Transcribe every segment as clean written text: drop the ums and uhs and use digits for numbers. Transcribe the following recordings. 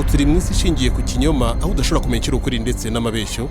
Ubu turi mu isi ishingiye ku kinyoma, aho udashobora kumenya icyo ukuri ndetse n'amabeshyo.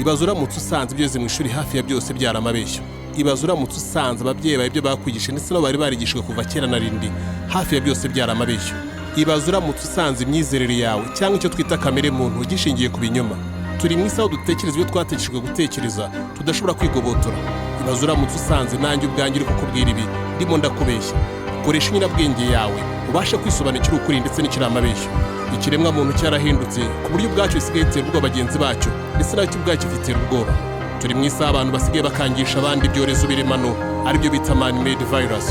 Ibaze uramutse usanze ibyo wize mu ishuri hafi ya byose byari amabeshyo. Ibaze uramutse usanze ababyeyi bawe ibyo bakwigishije ndetse nabo bari barigishijwe kuva kera na rindi hafi ya byose byari amabeshyo. Ibaze uramutse usanze imyizerere yawe cyangwa icyo twita kamere muntu gishingiye ku binyoma. Turi mu isi aho dutekereza ibyo twategeshejwe gutekereza, tudashobora kwigobotora. Ibaze uramutse usanze nanjye ubwanjye uri kukubwira ibi ndimo ndakubeshya. Koresha inyurabwenge yawe ubashe kwisobanukira ukuri ndetse n'ikiri amabeshyo. Ikiremwa muntu cyarahindutse ku buryo ubwacyo gisigaye gitera ubwoba bagenzi bacyo, ndetse nacyo ubwacyo gitera ubwoba. Turi mu isi aho abantu basigaye bakangisha abandi ibyorezo biremano, aribyo bita man made virus.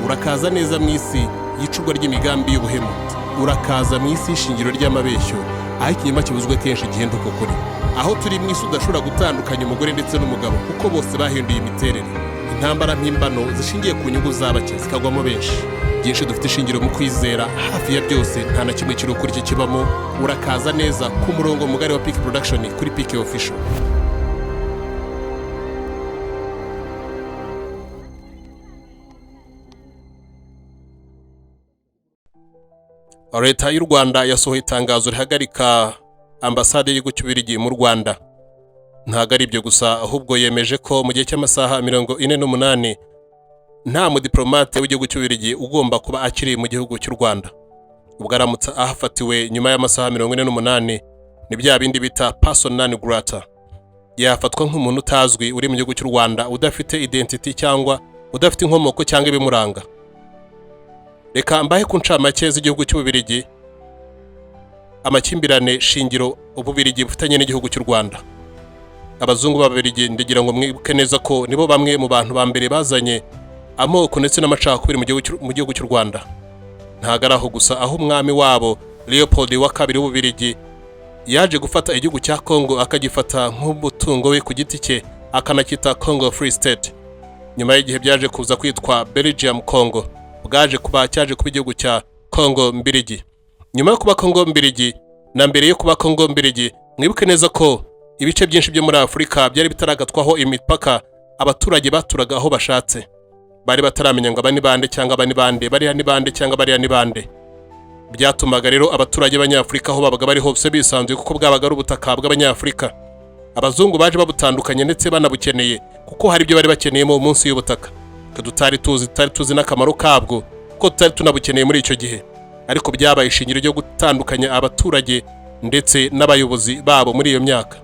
Urakaza neza mu isi y'icurwa ry'imigambi y'ubuhemu. Urakaza mu isi y'ishingiro ry'amabeshyo, aho ikinyoma kibuzwe kenshi gihinduka ukuri, aho turi mu isi udashobora gutandukanya umugore ndetse n'umugabo kuko bose bahinduye imiterere. Intambara mpimbano zishingiye ku nyungu za bake zikagwamo benshi. Byinshi dufite ishingiro mu kwizera hafi ya byose, nta na kimwe kiri ukuri kikibamo. Urakaza neza ku murongo mugari wa Peak Production kuri Peak Official. Leta y'u Rwanda yasohoye itangazo rihagarika ambasade y'igihugu cy'Ububiligi mu Rwanda. Ntabwo ari ibyo gusa, ahubwo yemeje ko mu gihe cy'amasaha 48 nta mudiplomate w'igihugu cy'Ububiligi ugomba kuba akiri mu gihugu cy'u Rwanda. Ubwo aramutse ahafatiwe nyuma y'amasaha 48, ni bya bindi bita persona non grata, yafatwa nk'umuntu utazwi uri mu gihugu cy'u Rwanda, udafite identity cyangwa udafite inkomoko cyangwa ibimuranga. Reka mbahe ku ncamake z'igihugu cy'Ububiligi, amakimbirane shingiro Ububiligi bufitanye n'igihugu cy'u Rwanda. Abazungu b'Ababiligi, ndagira ngo mwibuke neza ko nibo bamwe mu bantu ba mbere bazanye amoko ndetse n'amacakubiri mu gihugu cy'u Rwanda. Ntabwo ari aho gusa, aho umwami wabo Leopold wa kabiri w'Ububiligi yaje gufata igihugu cya Congo, akagifata nk'umutungo we ku giti cye, akanacyita Congo Free State. Nyuma y'igihe byaje kuza kwitwa Belgium Congo, bwaje kuba cyaje kuba igihugu cya Congo Mbirigi. Nyuma yo kuba Congo Mbirigi na mbere yo kuba Congo Mbirigi, mwibuke neza ko ibice byinshi byo muri Afurika byari bitaragatwaho imipaka. Abaturage baturaga aho bashatse, bari bataramenya ngo aba ni bande cyangwa aba ni bande, bariya ni bande cyangwa bariya ni bande. Byatumaga rero abaturage b'Abanyafurika aho babaga bari hose bisanzuye, kuko bwabaga ari ubutaka bw'Abanyafurika. Abazungu baje babutandukanye ndetse banabukeneye, kuko hari ibyo bari bakeneyemo munsi y'ubutaka twe tutari tuzi, tutari tuzi n'akamaro kabwo kuko tutari tunabukeneye muri icyo gihe. Ariko byabaye ishingiro ryo gutandukanya abaturage ndetse n'abayobozi babo muri iyo myaka.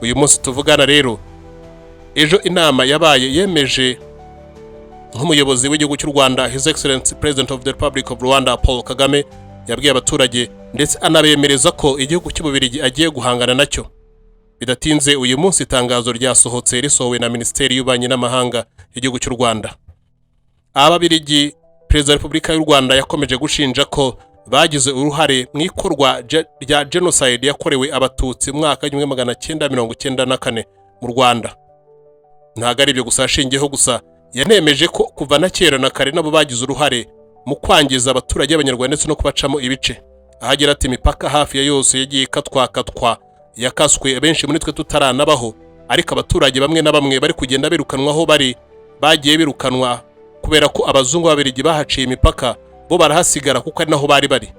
Uyu munsi tuvugana rero, ejo inama yabaye yemeje nk'umuyobozi w'igihugu cy'u Rwanda, His Excellency President of the Republic of Rwanda Paul Kagame, yabwiye abaturage ndetse anabemereza ko igihugu cy'Ububiligi agiye guhangana nacyo bidatinze. Uyu munsi itangazo ryasohotse, risohowe na Minisiteri y'Ububanyi n'Amahanga y'igihugu cy'u Rwanda. Ababiligi Perezida wa Repubulika y'u Rwanda yakomeje gushinja ko bagize uruhare mu ikorwa rya genocide yakorewe Abatutsi mu mwaka w'1994 mu Rwanda. Ntabwo ari ibyo gusa yashingiyeho gusa, yanemeje ko kuva na kera na kare nabo bagize uruhare mu kwangiza abaturage b'Abanyarwanda ndetse no kubacamo ibice, aho agira ati: "Imipaka hafi ya yose yagiye ikatwakatwa, yakaswe benshi muri twe tutaranabaho, ariko abaturage bamwe na bamwe bari kugenda birukanwa aho bari, bagiye birukanwa kubera ko abazungu b'Ababiligi bahaciye imipaka, bo barahasigara kuko ari naho bari bari."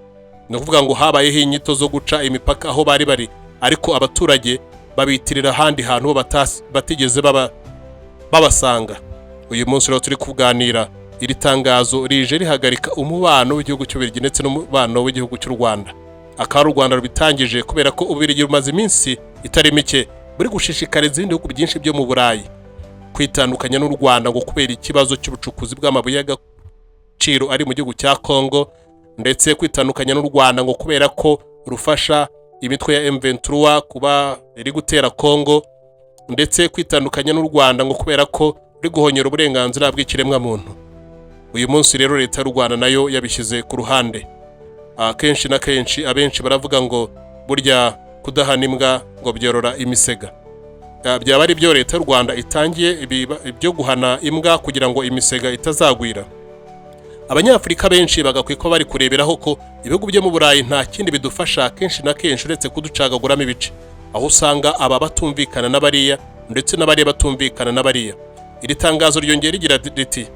Ni ukuvuga ngo habayeho inyito zo guca imipaka aho bari bari, ariko abaturage babitirira ahandi hantu bo batigeze baba babasanga. Uyu munsi rero turi kuganira, iri tangazo rije rihagarika umubano w'igihugu cy'Ububiligi ndetse n'umubano w'igihugu cy'u Rwanda. Akaba ari u Rwanda rubitangije, kubera ko Ububiligi rumaze iminsi itari mike buri gushishikariza ibindi bihugu byinshi byo mu Burayi kwitandukanya n'u Rwanda, ngo kubera ikibazo cy'ubucukuzi bw'amabuye y'agaciro ari mu gihugu cya Congo, ndetse kwitandukanya n'u Rwanda ngo kubera ko rufasha imitwe ya M23 kuba iri gutera Congo, ndetse kwitandukanya n'u Rwanda ngo kubera ko ruri guhonyora uburenganzira bw'ikiremwamuntu. Uyu munsi rero Leta y'u Rwanda nayo yabishyize ku ruhande. Akenshi na kenshi abenshi baravuga ngo burya kudahana imbwa ngo byorora imisega. Byaba ari byo Leta y'u Rwanda itangiye ibyo guhana imbwa kugira ngo imisega itazagwira. Abanyafurika benshi bagakwiye kuba bari kureberaho ko ibihugu byo mu Burayi nta kindi bidufasha kenshi na kenshi uretse kuducagaguramo ibice, aho usanga aba batumvikana n'abariya ndetse n'abariya batumvikana n'abariya. Iri tangazo ryongera rigira riti: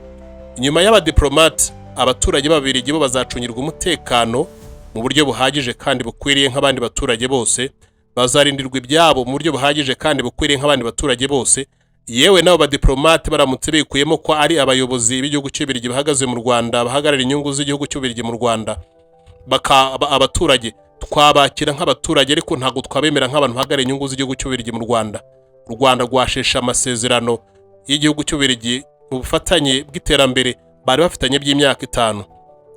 "Nyuma y'abadiplomate, abaturage b'Ababiligi bo bazacungirwa umutekano." mu buryo buhagije kandi bukwiriye nk'abandi baturage bose, bazarindirwa ibyabo mu buryo buhagije kandi bukwiriye nk'abandi baturage bose. Yewe, n'abo badiplomate baramutse bikuyemo ko ari abayobozi b'igihugu cy'Ububiligi bahagaze mu Rwanda, bahagarara inyungu z'igihugu cy'Ububiligi mu Rwanda, bakaba abaturage, twabakira nk'abaturage, ariko ntabwo twabemera nk'abantu bahagarariye inyungu z'igihugu cy'Ububiligi mu Rwanda. U Rwanda rwasheshe amasezerano y'igihugu cy'Ububiligi mu bufatanye bw'iterambere bari bafitanye by'imyaka 5,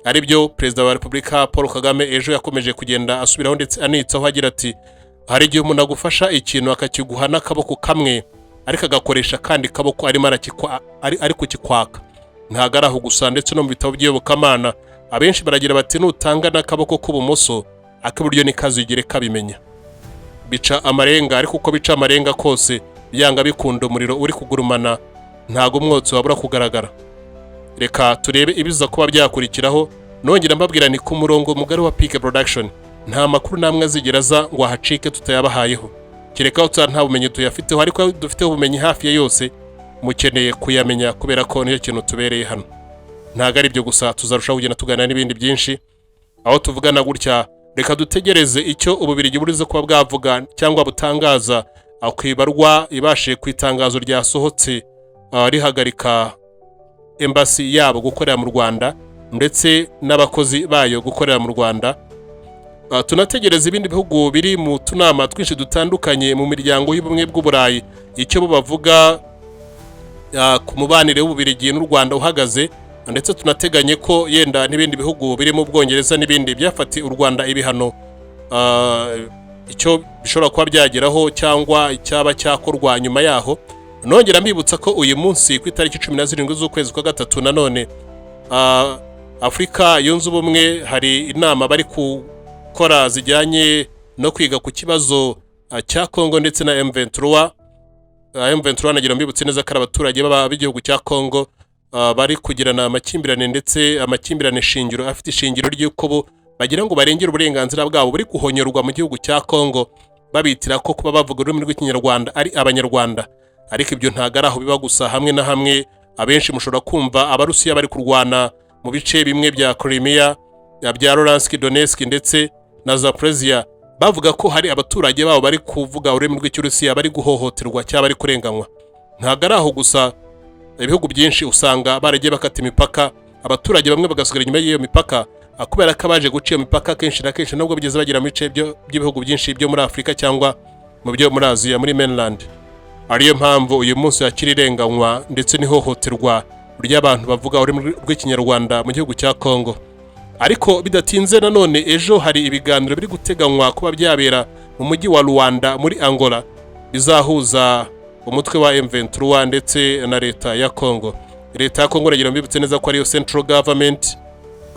aribyo Perezida wa Repubulika Paul Kagame ejo yakomeje kugenda asubiraho ndetse anitsaho agira ati: "Hari igihe umuntu agufasha ikintu akakiguha n'akaboko kamwe, ariko agakoresha akandi kaboko arimo ari kukikwaka." Ntabwo ari aho gusa, ndetse no mu bitabo by'iyobokamana abenshi baragira bati: "Nutanga n'akaboko k'ubumoso, ak'iburyo ntikazigere kabimenya." Bica amarenga, ariko uko bica amarenga kose, byanga bikunda umuriro uri kugurumana, ntabwo umwotsi wabura kugaragara. Reka turebe ibiza kuba byakurikiraho. Nongera mbabwira ni ku murongo mugari wa Pike Production, nta makuru n'amwe azigera aza ngo ahacike tutayabahayeho, kereka aho nta bumenyi tuyafiteho, ariko aho dufiteho ubumenyi hafi ya yose mukeneye kuyamenya, kubera ko nicyo kintu tubereye hano. Ntabwo ari ibyo gusa, tuzarushaho kugenda tuganira n'ibindi byinshi. Aho tuvugana gutya, reka dutegereze icyo Ububirigi burize kuba bwavuga cyangwa butangaza ku ibarwa ibashije ku itangazo ryasohotse rihagarika embassy yabo gukorera mu Rwanda ndetse n'abakozi bayo gukorera mu Rwanda. Tunategereza ibindi bihugu biri mu tunama twinshi dutandukanye mu miryango y'Ubumwe bw'Uburayi, icyo bo bavuga ku mubanire w'Ububirigi n'u Rwanda uhagaze, ndetse tunateganye ko yenda n'ibindi bihugu birimo Ubwongereza n'ibindi byafatiye u Rwanda ibihano, icyo bishobora kuba byageraho cyangwa icyaba cyakorwa nyuma yaho. Nongera mbibutsa ko uyu munsi ku itariki 17 z'ukwezi kwa gatatu, nanone Afurika Yunze Ubumwe hari inama bari gukora zijyanye no kwiga ku kibazo cya Congo ndetse na M23. M23, nagira mbibutse neza ko ari abaturage b'igihugu cya Congo bari kugirana amakimbirane, ndetse amakimbirane shingiro afite ishingiro ry'uko bo bagira ngo barengere uburenganzira bwabo buri guhonyorwa mu gihugu cya Congo, babitira ko kuba bavuga ururimi rw'Ikinyarwanda ari Abanyarwanda. Ariko ibyo ntabwo ari aho biba gusa. Hamwe na hamwe abenshi mushobora kumva Abarusiya bari kurwana mu bice bimwe bya Crimea, bya Luhansk, Donetsk ndetse na Zaporizhia, bavuga ko hari abaturage babo bari kuvuga ururimi rw'Ikirusiya bari guhohoterwa cyangwa bari kurenganywa. Ntabwo ari aho gusa, ibihugu byinshi usanga baragiye bakata imipaka, abaturage bamwe bagasigara inyuma y'iyo mipaka, kubera ko abaje guca iyo mipaka kenshi na kenshi nubwo bigeze bagera mu bice by'ibihugu byinshi byo muri Afurika cyangwa mu byo muri Aziya, muri mainland. Ariyo mpamvu uyu munsi hakiri irenganywa ndetse n'ihohoterwa ry'abantu bavuga ururimi rw'Ikinyarwanda mu gihugu cya Congo. Ariko bidatinze nanone ejo hari ibiganiro biri guteganywa kuba byabera mu mujyi wa Luanda muri Angola, bizahuza umutwe wa M23 ndetse na leta ya Congo. Leta ya Congo, iragira mbibutse neza ko ariyo central government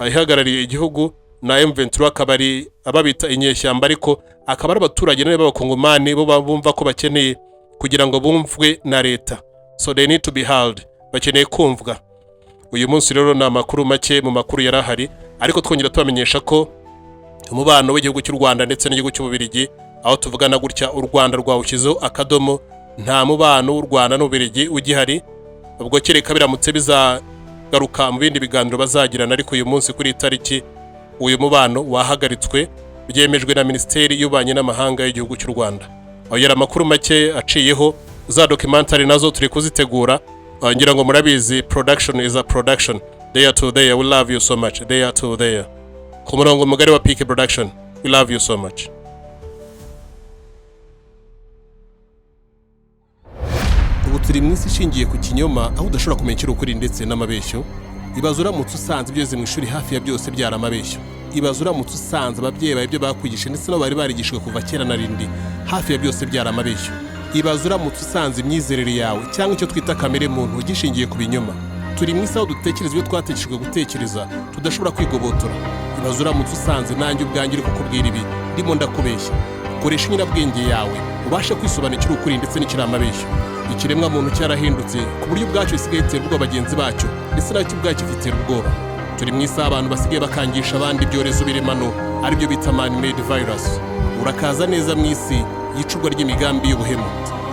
ihagarariye igihugu, na M23 akaba ari ababita inyeshyamba, ariko akaba ari abaturage nabo b'Abakongomani bo bumva ko bakeneye kugira ngo bumvwe na leta. So they need to be heard, bakeneye kumvwa. Uyu munsi rero ni amakuru make mu makuru yari ahari, ariko twongera tubamenyesha ko umubano w'igihugu cy'u Rwanda ndetse n'igihugu cy'Ububirigi, aho tuvugana gutya, u Rwanda rwawushyizeho akadomo. Nta mubano w'u Rwanda n'Ububirigi ugihari, ubwo kereka biramutse bizagaruka mu bindi biganiro bazagirana, ariko uyu munsi kuri iyi tariki uyu mubano wahagaritswe, byemejwe na Minisiteri y'Ububanyi n'Amahanga y'igihugu cy'u Rwanda. Aho yari amakuru make aciyeho. Za documentary nazo turi kuzitegura. Ngira ngo murabizi, production is a production. There to there, we love you so much. There to there, ku murongo mugari wa PK Production, we love you so much. Ubu turi mu isi ishingiye ku kinyoma, aho udashobora kumenya icyo ukuri ndetse n'amabeshyo. Ibaze uramutse usanze ibyo wize mu ishuri hafi ya byose byari amabeshyo. Ibaze uramutse usanze ababyeyi bawe ibyo bakwigishije ndetse nabo bari barigishijwe kuva kera na rindi hafi ya byose byari amabeshyo. Ibaze uramutse usanze imyizerere yawe cyangwa icyo twita kamere muntu gishingiye ku binyoma. Turi mu isi aho dutekereza ibyo twategeshejwe gutekereza, tudashobora kwigobotora. Ibaze uramutse usanze nanjye ubwanjye uri kukubwira ibi ndimo ndakubeshya. Koresha inyurabwenge yawe ubashe kwisobanukira ukuri ndetse n'ikiri amabeshyo. Ikiremwa muntu cyarahindutse ku buryo ubwacyo gisigaye gitera ubwoba bagenzi bacyo, ndetse nacyo ubwacyo gitera ubwoba. Turi mu isi aho abantu basigaye bakangisha abandi ibyorezo biremano, aribyo bita man made virus. Urakaza neza mu isi y'icurwa ry'imigambi y'ubuhemu.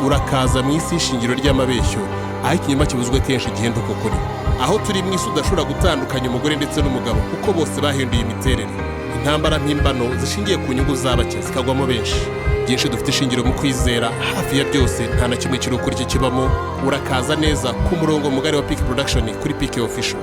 Urakaza mu isi y'ishingiro ry'amabeshyo, aho ikinyoma kibuzwe kenshi gihinduka ukuri, aho turi mu isi udashobora gutandukanya umugore ndetse n'umugabo kuko bose bahinduye imiterere. Intambara mpimbano zishingiye ku nyungu z'abake zikagwamo benshi. Byinshi dufite ishingiro mu kwizera hafi ya byose, nta na kimwe kiri ukuri kibamo. Urakaza neza ku murongo mugari wa Piki Production kuri Piki Official.